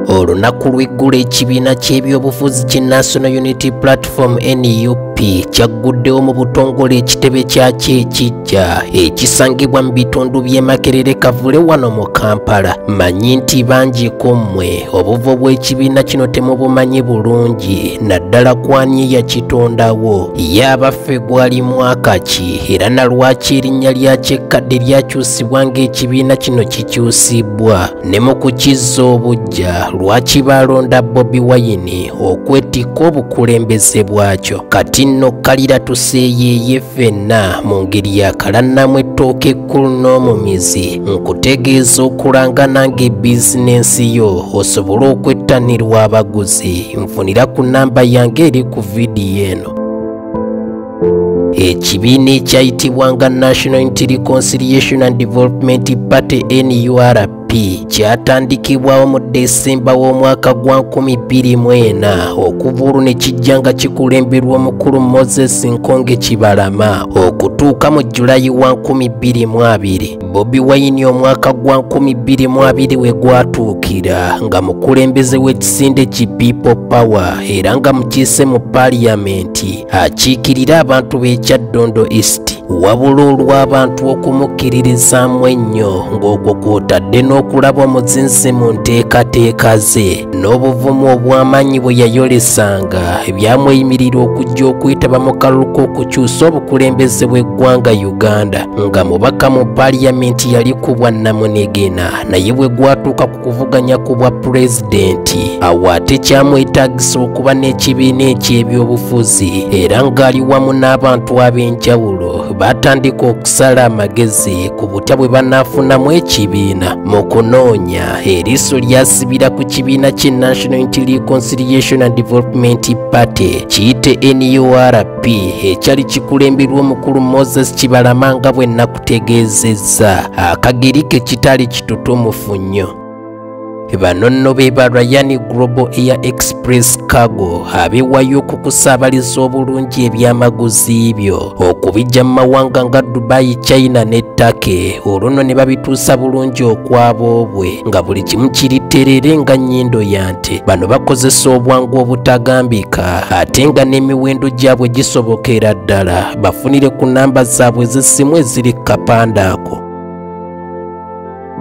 Olunaku lw'eggulo ekibiina ky'ebyobufuzi ki National Unity Platform NUP kyagguddewo mu butongole ekitebe kyakyo ekijja ekisangibwa mu bitundu by'e Makerere Kavule wano mu Kampala. Manyi nti bangi ku mmwe obuvo bw'ekibiina kino temubumanyi bulungi, naddala kwani yakitondawo, ye abaffe gwali mwaka ki era na lwaki erinnya lyakyo ekkadde lyakyusibwa ng'ekibiina kino kikyusibwa, ne mu kukizza obuggya lwaki balonda Bobi Wine okwetikka obukulembeze bwakyo. Kati nno kalira tuseeyeeye ffenna mu ngeri ya kalannamu ettooke ekkulu n'omumizi, nkutegeeza okulanga nange bizinensi yo osobole okwettanirwa abaguzi. Nfunira ku namba yange eri ku vidiyo eno. Ekibiina ekyayitibwanga National Unity Reconciliation and Development Party NURP kyatandikibwawo mu Desemba w'omwaka gwa 2004 okuva olwo ne kijja nga kikulemberwa omukulu Moses Nkonge Kibalama okutuuka mu Julayi wa 2020. Bobi Wine omwaka gwa 2020 we gwatuukira nga mukulembeze w'ekisinde ki People Power era nga mukiise mu Paaliyamenti akiikirira abantu b'e Kyaddondo East, wabula olw'abantu okumukkiririzaamu ennyo ng'okwo kw'otadde n'okulaba omuzinzi mu nteekateeka ze n'obuvumu obw'amaanyi bwe yayolesanga ebyamweyimirira okujja okwetaba mu kalulu k'okukyusa obukulembeze bw'eggwanga Uganda nga mubaka mu Paaliyamenti yali ku bwannamunigina, naye bwe gwatuuka ku kuvuganya ku bwa pulezidenti awo ate kyamwetaagisa okuba n'ekibiina eky'ebyobufuzi era ng'ali wamu n'abantu ab'enjawulo batandika okusala amagezi ku butya bwe banaafunamu ekibiina. Mu kunoonya eriiso lyasibira ku kibiina ki National Unity Reconciliation and Development Party kiyite NURP ekyali kikulemberwa omukulu Moses Kibalama nga bwe nakutegeezezza, akageri ke kitali kitutumufu nnyo. Bano nno be ba Ryan Global Air Express Cargo abeewayo okukusaabaliza obulungi ebyamaguzi byo okubijja mu mawanga nga Dubai, China ne Turkey, olwo nno ne babituusa bulungi okwaboobwe nga buli kimu kiri terere nga nnyindo ya nte. Bano bakozesa obwangu obutagambika ate nga n'emiwendo gyabwe gisobokera ddala. Bafunire ku namba zaabwe ez'essimu eziri ku kapande ako.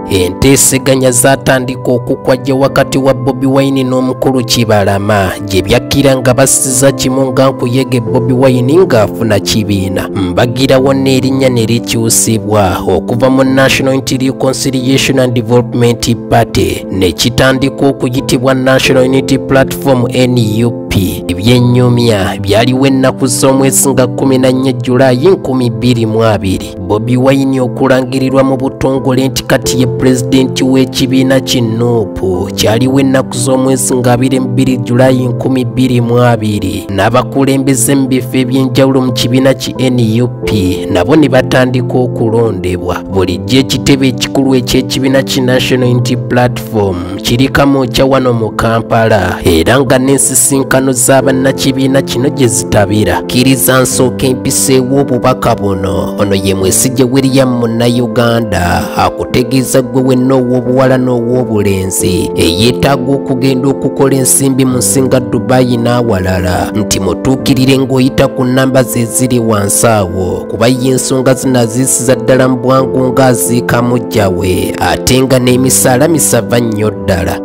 Enteeseganya zaatandika okukwajja wakati wa Bobi Wine n'omukulu Kibalama gye byakkira nga bassiza kimu nga nkuyege Bobi Wine ng'afuna kibiina. Mbagirawo n'erinnya ne likyusibwa okuva mu National Unity Reconciliation and Development Party ne kitandika okuyitibwa National Unity Platform NUP. Ebyennyumya byaliwo ennaku z'omwezi nga 14 Julayi 2020 Bobi Wine okulangirirwa mu butongole nti kati ye pulezidenti w'ekibiina ki NUP kyaliwo ennaku z'omwezi nga 22 Julayi 2020 n'abakulembeze mu bifo eby'enjawulo mu kibiina ki NUP nabo ne batandika okulondebwa. Bulijjo ekitebe ekikulu eky'ekibiina ki National Unity Platform kiri Kamwokya wano mu Kampala era nga n'ensisinkano z'abannakibiina kino gye zitabira. Kkiriza nsooka empiseewo obubaka buno. Ono ye Mwesigye William Munnayuganda akutegeeza gwe wenna ow'obuwala n'ow'obulenzi eyeetaaga okugenda okukola ensimbi mu nsi nga Dubai n'awalala nti mutuukirire ng'oyita ku nnamba ze ziri wansi awo, kuba ye ensonga zino aziisiza ddala mu bwangu ng'aziika muggya we ate nga n'emisaala misava nnyo ddala.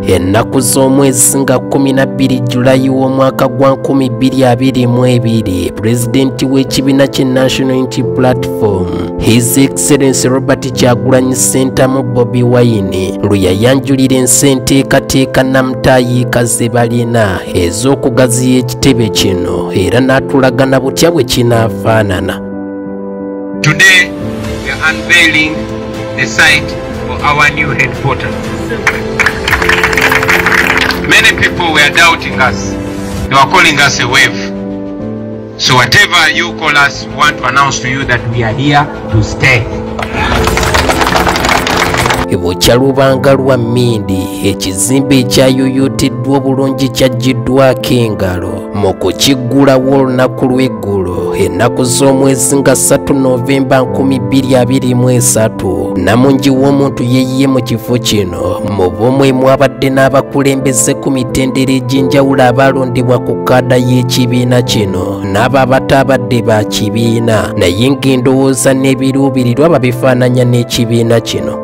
Ennaku z'omwezi nga 12 Julayi w'omwaka gwa 2022 pulezidenti w'ekibiina ki National Unity Platform His Excellency Robert Kyagulanyi Ssentamu Bobi Wine lwe yayanjulira ensi enteekateeka namutaayiika ze balina ez'okugaziya ekitebe kino era n'atulagana butya bwe kinaafaanana. Today we are unveiling the site for our new headquarters. Many people were doubting us. They were calling us a wave. So whatever you call us, we want to announce to you that we are here to stay. Bukya lubanga lwa mmindi ekizimbe ekyayuyutiddwa obulungi kyaggiddwako engalo. Mu kukiggulawo olunaku lw'eggulo Olwaleero ennaku z'omwezi nga 3 Novemba 2023 namungi w'omuntu yeeyiye mu kifo kino mu bumwe mwabadde n'abakulembeze ku mitendera egy'enjawulo abalondebwa ku kaada y'ekibiina kino n'abo abataabadde ba kibiina naye ng'endowooza n'ebiruubirirwa babifaananya n'ekibiina kino.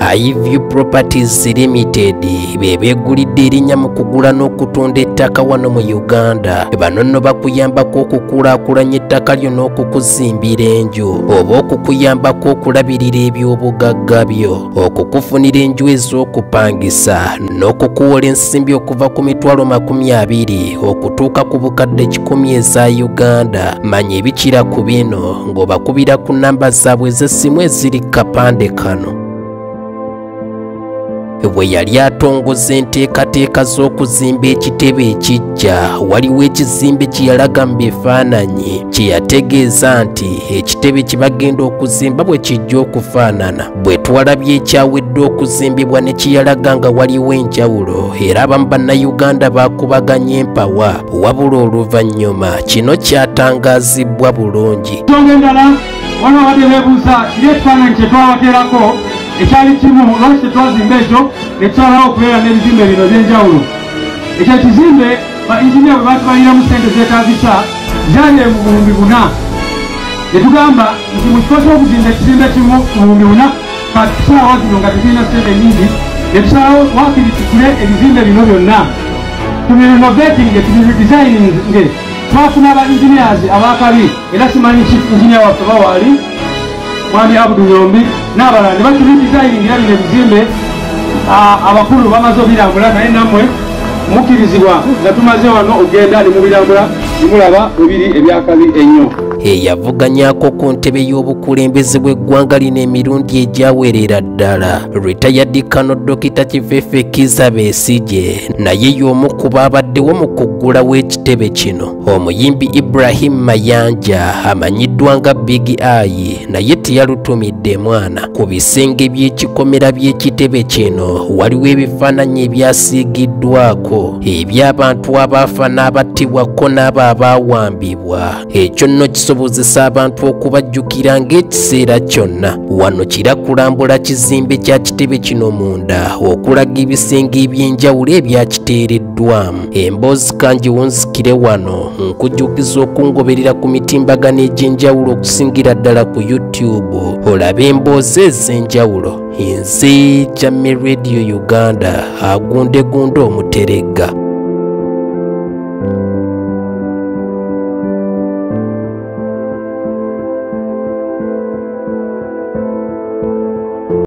Iview Properties Limited be beegulidde erinnya mu kugula n'okutunda ettaka wano mu Uganda. Bano nno bakuyambako okukulaakulanya ettaka lyo n'okukuzimbira enju oba okukuyambako okulabirira ebyobugagga byo, okukufunira enju ez'okupangisa n'okukuwola ensimbi okuva ku mitwalo 20 okutuuka ku bukadde 100 eza Uganda. Manya ebikira ku bino ng'obakubira ku namba zaabwe ez'essimu eziri kapande kano. Bwe yali atongoza enteekateeka z'okuzimba ekitebe ekijja, waliwo ekizimbe kye yalaga mu bifaananyi kye yategeeza nti ekitebe kye bagenda okuzimba bwe kijja okufaanana. Bwe twalabye ekyawedde okuzimbibwa ne kiyalaga nga waliwo enjawulo, era abamu bannayuganda baakubaganya empawa, wabula oluvannyuma kino kyatangaazibwa bulungi. Ensonga endala, waliwo abadde beebuuza kiri ekifaananyi kye twabateerako ekyali kimu, lwaki tetwazimba ekyo ne tusalawo okubeera n'ebizimbe bino eby'enjawulo. Ekyo ekizimbe ba engineer bwe batubaliramu ssente zeetaagisa zaali mu 4000. Ne tugamba nti mu kifo ky'okuzimba ekizimbe kimu ku 4000, kati tusalawo zino nga tetulina ssente nnyingi, ne tusalawo waakiri tukule ebizimbe bino byonna tubirenovatinge, tubiredesigninge. Twafuna aba engineers ab'akabi, era simanyi chief engineer waffe bawaali Mwami Abdu Nyombi n'abalala ne baturedesigningira bino ebizimbe. Abakulu bamaze obirambula, naye nammwe mukkirizibwa nga tumaze wano ogenda ne mubirambula ne mulaba bwe biri ebyakabi ennyo. Eyavuganyako ku ntebe y'obukulembeze bw'eggwanga lino emirundi egyawerera ddala, retired Colonel Dr. Kifefe Kizza Besigye naye y'omu ku baabaddewo mu kuggulawo ekitebe kino. Omuyimbi Ibrahim Mayanja amanyiddwa nga Big Eye naye teyalutumidde mwana. Ku bisenge by'ekikomera by'ekitebe kino waliwo ebifaananyi ebyasiigiddwako eby'abantu abaafa n'abattibwako n'abo abaawambibwa. Ekyo nno kisobozesa abantu okubajjukira ng'ekiseera kyonna. Wano kira kulambula kizimbe kya kitebe kino munda okulaga ebisenge eby'enjawulo ebyakiteereddwamu. Emboozi kangiwunzikire wano nkujjukiza okungoberera ku mitimbagano egy'enjawulo okusingira ddala ku YouTube olabe emboozi ez'enjawulo. Nze Jamie Radio Uganda, agundegunde omuteregga.